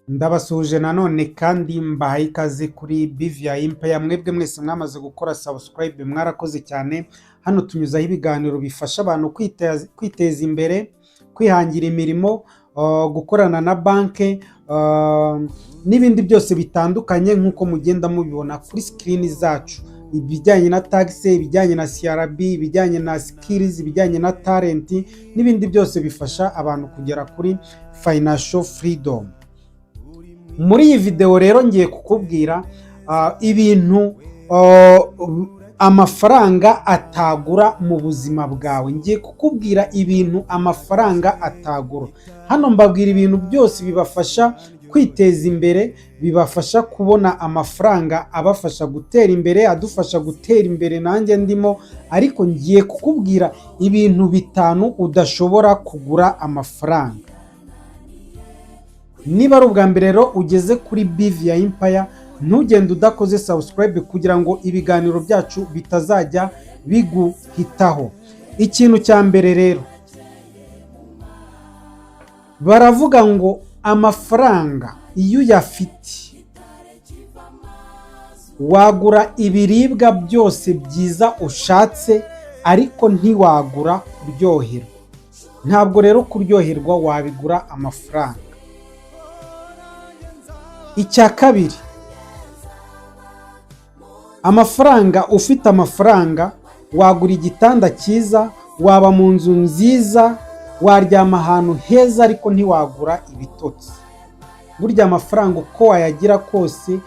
Ndabasuhuje nanone kandi mbahaye ikaze kuri BVI Empire. Mwebwe mwese mwamaze gukora subscribe, mwarakoze cyane. Hano tunyuzaho ibiganiro bifasha abantu kwiteza imbere, kwihangira imirimo, gukorana na banki n'ibindi byose bitandukanye nk'uko mugenda mubibona kuri screen zacu: ibijyanye na tax, ibijyanye na CRB, ibijyanye na skills, ibijyanye na talent n'ibindi byose bifasha abantu kugera kuri financial freedom. Muri iyi videwo rero ngiye kukubwira ibintu amafaranga atagura mu buzima bwawe. Ngiye kukubwira ibintu amafaranga atagura. Hano mbabwira ibintu byose bibafasha kwiteza imbere, bibafasha kubona amafaranga abafasha gutera imbere, adufasha gutera imbere, nanjye ndimo. Ariko ngiye kukubwira ibintu bitanu udashobora kugura amafaranga. Niba ari ubwa mbere rero ugeze kuri BVI Empire, ntugende udakoze subscribe kugira ngo ibiganiro byacu bitazajya biguhitaho. Ikintu cya mbere rero, baravuga ngo amafaranga iyo uyafite wagura ibiribwa byose byiza ushatse, ariko ntiwagura kuryoherwa. Ntabwo rero kuryoherwa wabigura amafaranga. Icya kabiri, amafaranga, ufite amafaranga wagura igitanda cyiza, waba mu nzu nziza, waryama ahantu heza, ariko ntiwagura ibitotsi. Burya amafaranga uko wayagira kose,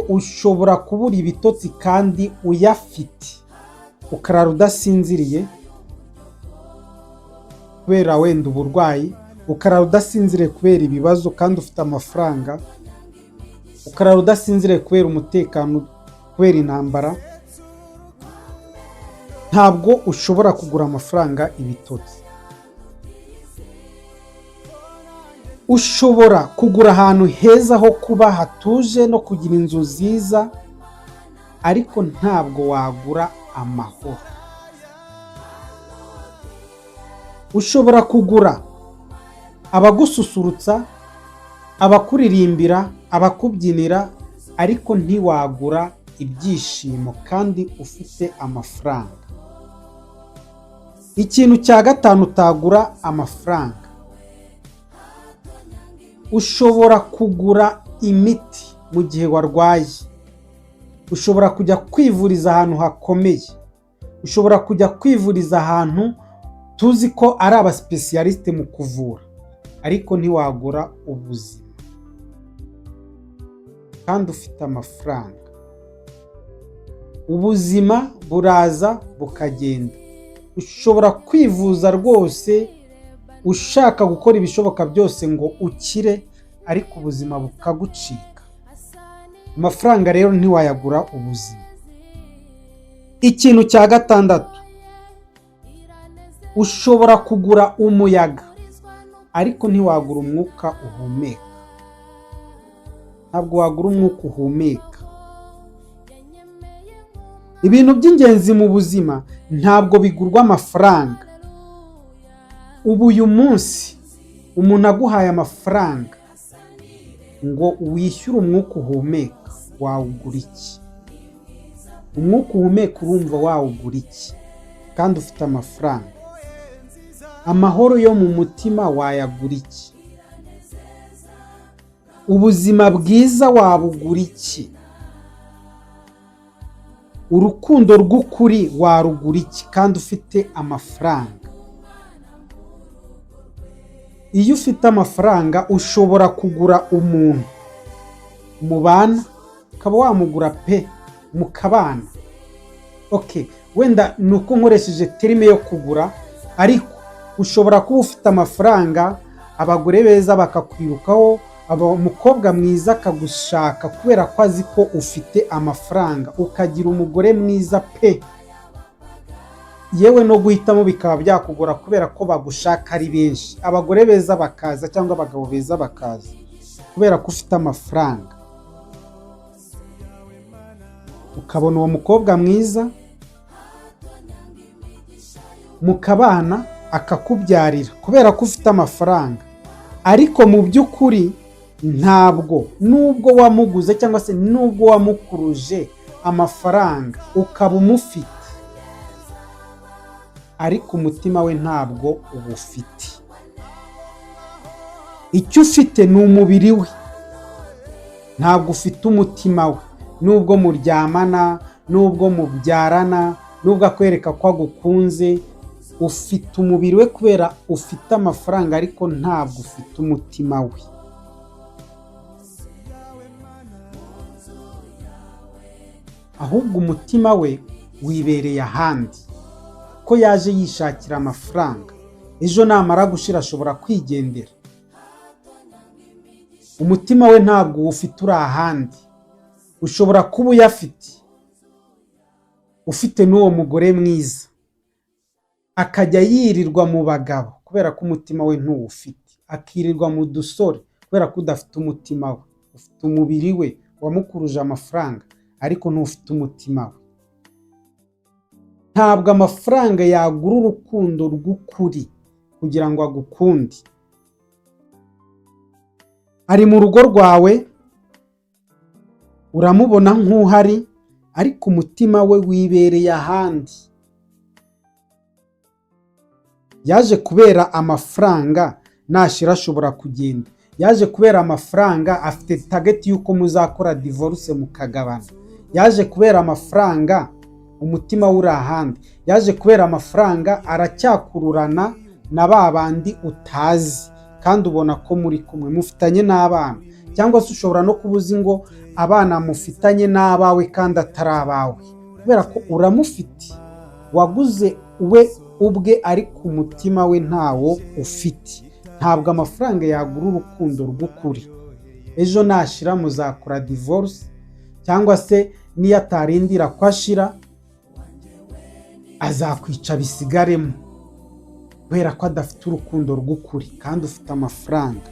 ushobora kubura ibitotsi kandi uyafite, ukarara udasinziriye kubera wenda uburwayi, ukarara udasinziriye kubera ibibazo kandi ufite amafaranga, ukarara udasinziriye kubera umutekano, kubera intambara. Ntabwo ushobora kugura amafaranga ibitotsi. Ushobora kugura ahantu heza ho kuba hatuje no kugira inzu nziza, ariko ntabwo wagura amahoro. Ushobora kugura abagususurutsa, abakuririmbira, abakubyinira, ariko ntiwagura ibyishimo kandi ufite amafaranga. Ikintu cya gatanu utagura amafaranga: ushobora kugura imiti mu gihe warwaye, ushobora kujya kwivuriza ahantu hakomeye, ushobora kujya kwivuriza ahantu tuzi ko ari aba spécialistes mu kuvura, ariko ntiwagura ubuzima kandi ufite amafaranga. Ubuzima buraza bukagenda. Ushobora kwivuza rwose, ushaka gukora ibishoboka byose ngo ukire, ariko ubuzima bukagucika. Amafaranga rero ntiwayagura ubuzima. Ikintu cya gatandatu: ushobora kugura umuyaga, ariko ntiwagura umwuka uhumeka. Ntabwo wagura umwuka uhumeka. Ibintu by'ingenzi mu buzima ntabwo bigurwa amafaranga. Ubu uyu munsi umuntu aguhaye amafaranga ngo wishyure umwuka uhumeka, wawugura iki? Umwuka uhumeka urumva wawugura iki kandi ufite amafaranga? Amahoro yo mu mutima wayagura iki? Ubuzima bwiza wabugura iki? Urukundo rw'ukuri warugura iki kandi ufite amafaranga? Iyo ufite amafaranga ushobora kugura umuntu mubana, ukaba wamugura pe, mukabana. Okay, wenda ni uko nkoresheje terme yo kugura, ariko ushobora kuba ufite amafaranga, abagore beza bakakwirukaho, umukobwa mwiza akagushaka kubera ko azi ko ufite amafaranga, ukagira umugore mwiza pe, yewe no guhitamo bikaba byakugora kubera ko bagushaka ari benshi. Abagore beza bakaza cyangwa abagabo beza bakaza kubera ko ufite amafaranga, ukabona uwo mukobwa mwiza mukabana, akakubyarira kubera ko ufite amafaranga. Ariko mu by'ukuri Ntabwo nubwo wamuguze cyangwa se nubwo wamukuruje amafaranga ukaba umufite, ariko umutima we ntabwo uwufite. Icyo ufite ni umubiri we, ntabwo ufite umutima we. Nubwo muryamana, nubwo mubyarana, nubwo akwereka ko agukunze, ufite umubiri we kubera ufite amafaranga, ariko ntabwo ufite umutima we. Ahubwo umutima we wibereye ahandi, ko yaje yishakira amafaranga, ejo namara gushira ashobora kwigendera. Umutima we ntabwo uwufite, uri ahandi. Ushobora kuba uyafite, ufite n'uwo mugore mwiza, akajya yirirwa mu bagabo kubera ko umutima we ntuwufite, akirirwa mu dusore kubera ko udafite umutima we. Ufite umubiri we wamukuruje amafaranga, ariko ntufite umutima we. Ntabwo amafaranga yagura urukundo rw'ukuri kugira ngo agukunde. Ari mu rugo rwawe, uramubona nk'uhari, ariko umutima we wibereye ahandi. Yaje kubera amafaranga, nashira ashobora kugenda. Yaje kubera amafaranga, afite target y'uko muzakora divorce mukagabana. Yaje kubera amafaranga, umutima we uri ahandi. Yaje kubera amafaranga, aracyakururana na ba bandi utazi kandi ubona ko muri kumwe, mufitanye n'abana, cyangwa se ushobora no kuba uzi ngo abana mufitanye n'abawe kandi atari abawe, kubera ko uramufite, waguze we ubwe, ariko umutima we ntawo ufite. Ntabwo amafaranga yagura urukundo rw'ukuri. Ejo nashira muzakora divorce, cyangwa se niyo atarindira ko ashira azakwica bisigaremo, kubera ko adafite urukundo rw'ukuri kandi ufite amafaranga.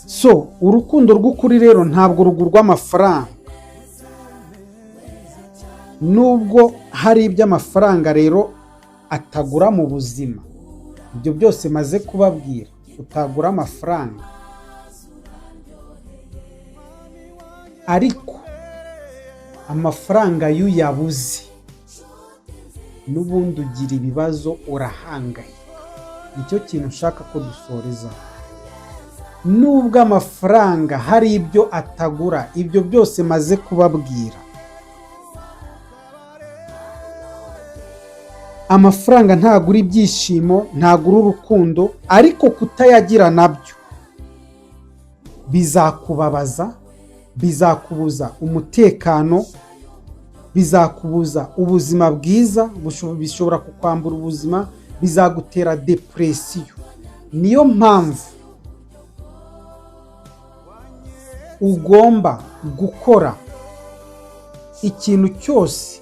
So urukundo rw'ukuri rero ntabwo rugurwa amafaranga. Nubwo hari ibyo amafaranga rero atagura mu buzima, ibyo byose maze kubabwira utagura amafaranga, ariko amafaranga iyo uyabuze n'ubundi ugira ibibazo, urahangayika. Nicyo kintu ushaka ko dusoreza. Nubwo amafaranga hari ibyo atagura, ibyo byose maze kubabwira, amafaranga ntagura ibyishimo, ntagura urukundo, ariko kutayagira nabyo bizakubabaza, bizakubuza umutekano, bizakubuza ubuzima bwiza, bishobora kukwambura ubuzima, bizagutera depression. Niyo mpamvu ugomba gukora ikintu cyose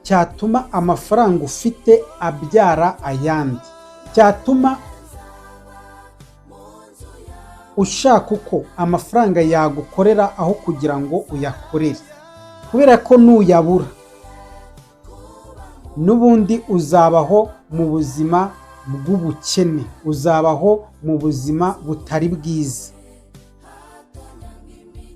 cyatuma amafaranga ufite abyara ayandi, cyatuma ushaka uko amafaranga yagukorera aho kugira ngo uyakorere, kubera ko nuyabura n'ubundi uzabaho mu buzima bw'ubukene, uzabaho mu buzima butari bwiza.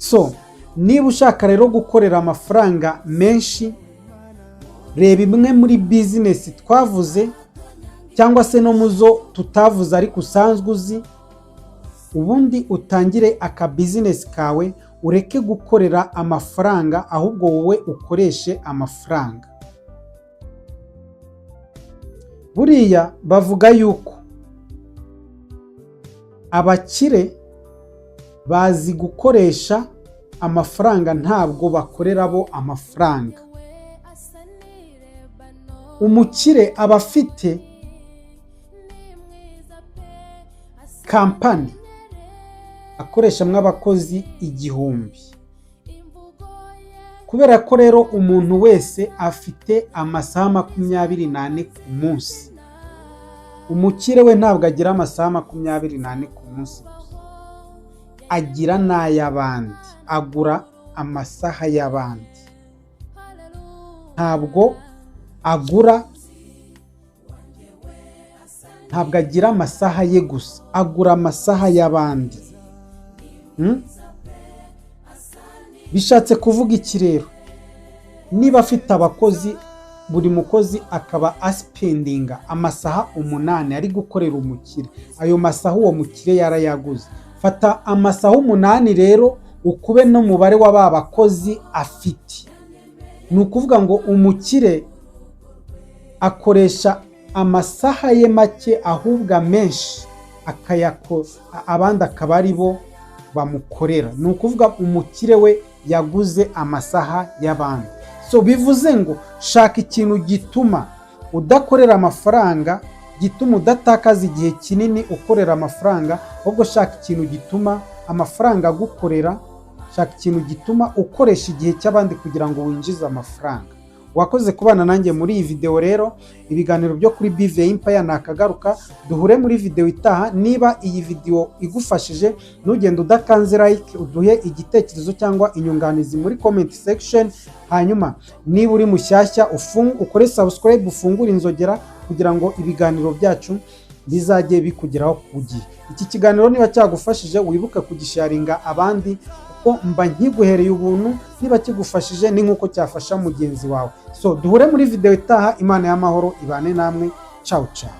So niba ushaka rero gukorera amafaranga menshi, reba imwe muri business twavuze cyangwa se no mu zo tutavuze ariko usanzwe uzi, ubundi utangire aka business kawe, ureke gukorera amafaranga ahubwo wowe ukoreshe amafaranga. Buriya bavuga yuko abakire bazi gukoresha amafaranga, ntabwo bakorera bo amafaranga. Umukire aba afite company akoreshamo abakozi 1000. Kubera ko rero umuntu wese afite amasaha 24 ku munsi, umukire we ntabwo agira amasaha 24 ku munsi gusa, agira n'ay'abandi, agura amasaha y'abandi. Ntabwo agura Ntabwo agira amasaha ye gusa, agura amasaha y'abandi. Bishatse kuvuga iki rero? Niba afite abakozi, buri mukozi akaba aspendinga amasaha 8 ari gukorera umukire, ayo masaha uwo mukire yarayaguze. Fata amasaha 8 rero ukube n'umubare wa ba bakozi afite. Ni ukuvuga ngo umukire akoresha amasaha ye make, ahubwo amenshi abandi akaba ari bo bamukorera. Ni ukuvuga umukire we yaguze amasaha y'abandi. So bivuze ngo shaka ikintu gituma udakorera amafaranga, gituma udatakaza igihe kinini ukorera amafaranga, ahubwo shaka ikintu gituma amafaranga agukorera. Shaka ikintu gituma ukoresha igihe cy'abandi kugira ngo winjize amafaranga. Wakoze kubana nanjye muri iyi videwo. Rero ibiganiro byo kuri BV Empire nakagaruka. Duhure muri videwo itaha. Niba iyi videwo igufashije, ntugende udakanze like, uduhe igitekerezo cyangwa inyunganizi muri comment section. Hanyuma niba uri mushyashya, ukore subscribe, ufungure inzogera kugira ngo ibiganiro byacu bizajye bikugeraho ku gihe. Iki kiganiro niba cyagufashije, wibuke kugisharinga abandi, kuko mba nkiguhereye ubuntu. Niba kigufashije, ni nk'uko cyafasha mugenzi wawe. So duhure muri videwo itaha. Imana y'amahoro ibane namwe. Ciao ciao.